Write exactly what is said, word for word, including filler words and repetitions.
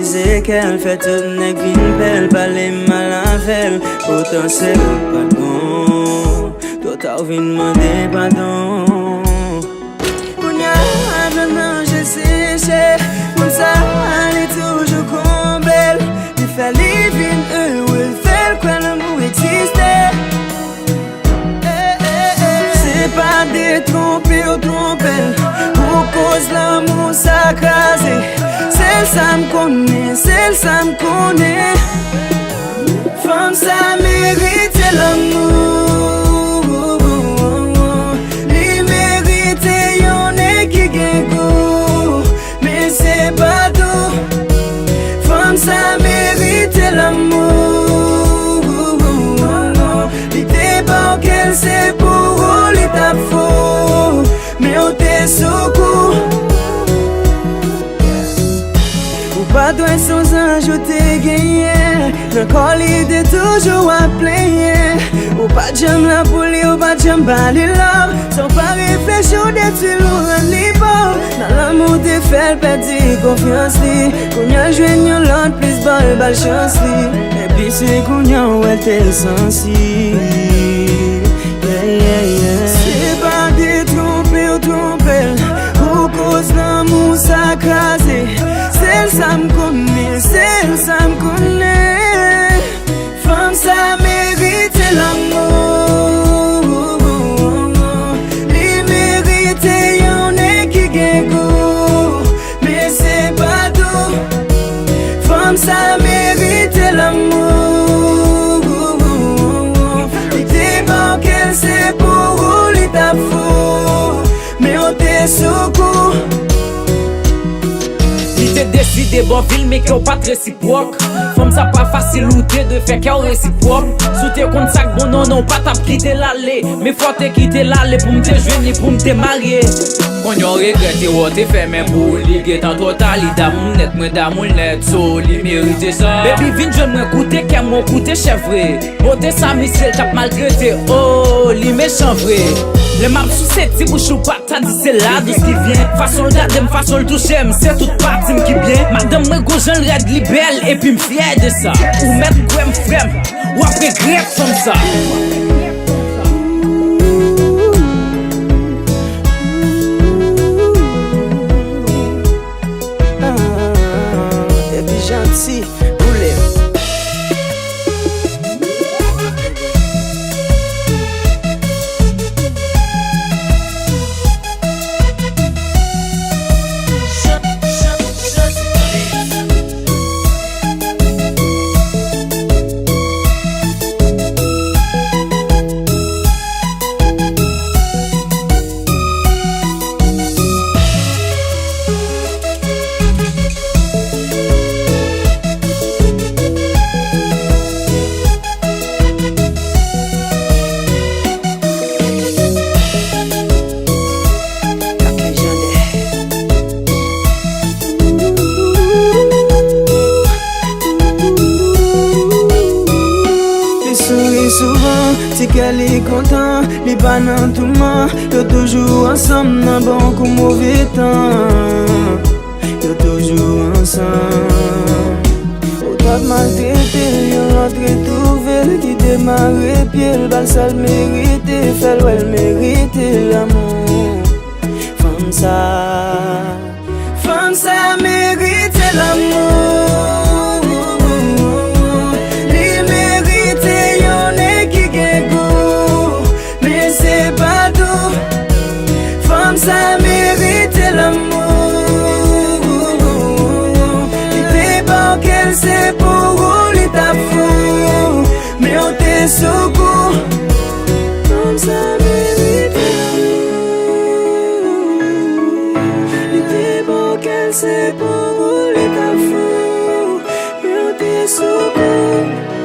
Se kè l fè tout nèg vin pè l, pale mal avè l. Potansèl pa t bon, twò ta w vin mande padon. Kounye a, jwenn anje seche, moun sa a, li toujou konble l. Li fè li vin ere, fè l kwè lanmou egziste. Se pa detwonpe w twonpe l pou koz lanmou sa kraze. Sèl sa m konnen, sèl sa m konnen. Fanm sa merite lanmou. Li merite yon nèg ki gen gou. Men se pa tou. Fanm sa merite lanmou. Li te ba w kè l, se pou ou li t ap fou. Men ou te sou kou. Ou pa dwe son zanj ou te genyen. Nan kò li te toujou ap plenyen. Ou pa t janm la pou li, ou pa t janm ba li love. San w pa reflechi, w detwi l, ou rann li pòv. Nan lanmou te fè l pèdi konfyans li. Kounye a l jwenn yon lòt plis bòl, ba l chans li. Epi se kounye a w wè l te sansib. Yeah, yeah, yeah. Se pa detwonpe w twonpe l pou koz lanmou sa kraze. Sèl sa m konnen, sèl sa m konnen. Fanm sa merite lanmou. Li merite yon nèg ki gen gou. Men se pa tou. Fanm sa merite lanmou. Li te ba w kè l, se pou ou li t ap fou. Men ou te sou kou. Li te deside ba w vi l, men kè w pa t resipwòk. Fanm sa pa fasil, ou te dwe fè kè w resipwòk. Si w te konn sa k bon, non, non, w pa t ap kite l ale. Men fò w te kite l ale pou m te jwenn li, pou m te marye. Konn yon regrèt, erè w te fè, men pou li gentan twò ta. Li damou nèt, mwen damou l nèt, so li merite sa. Baby, vin jwenn mwen, koute kè mwen, koute chèf vre. Bote sa misye l t ap maltrete, oh, li mechan vre. Lè m ap souse ti bouch ou pa ta di se ladous ki vyen. Fason l gade m, fason l touche m, se tout pati m ki byen. Madanm mwen gwo jan l rèd, li bèl, epi m fyè de sa. Ou mèt kwè m frè m, w ap regrèt fanm sa. Ah, epi janti, boule. Li souri souvan, ti kè li kontan, li pa nan touman. Yo toujou ansanm nan bon kou move tan. Yo toujou ansanm. Ou t ap maltrete l, yon lòt retwouve l, ki te mare pye l, ba l sa l merite, fè l wè l merite lanmou. Fanm sa, fanm sa merite lanmou. Li merite yon nèg ki gen gou. Men se pa tou, fanm sa merite lanmou. Li te ba w kè l, se pou ou li t ap fou. Men w te sou kou. Fanm sa merite lanmou. Li te ba w kè l, se pou ou li t ap fou. Men w te sou kou.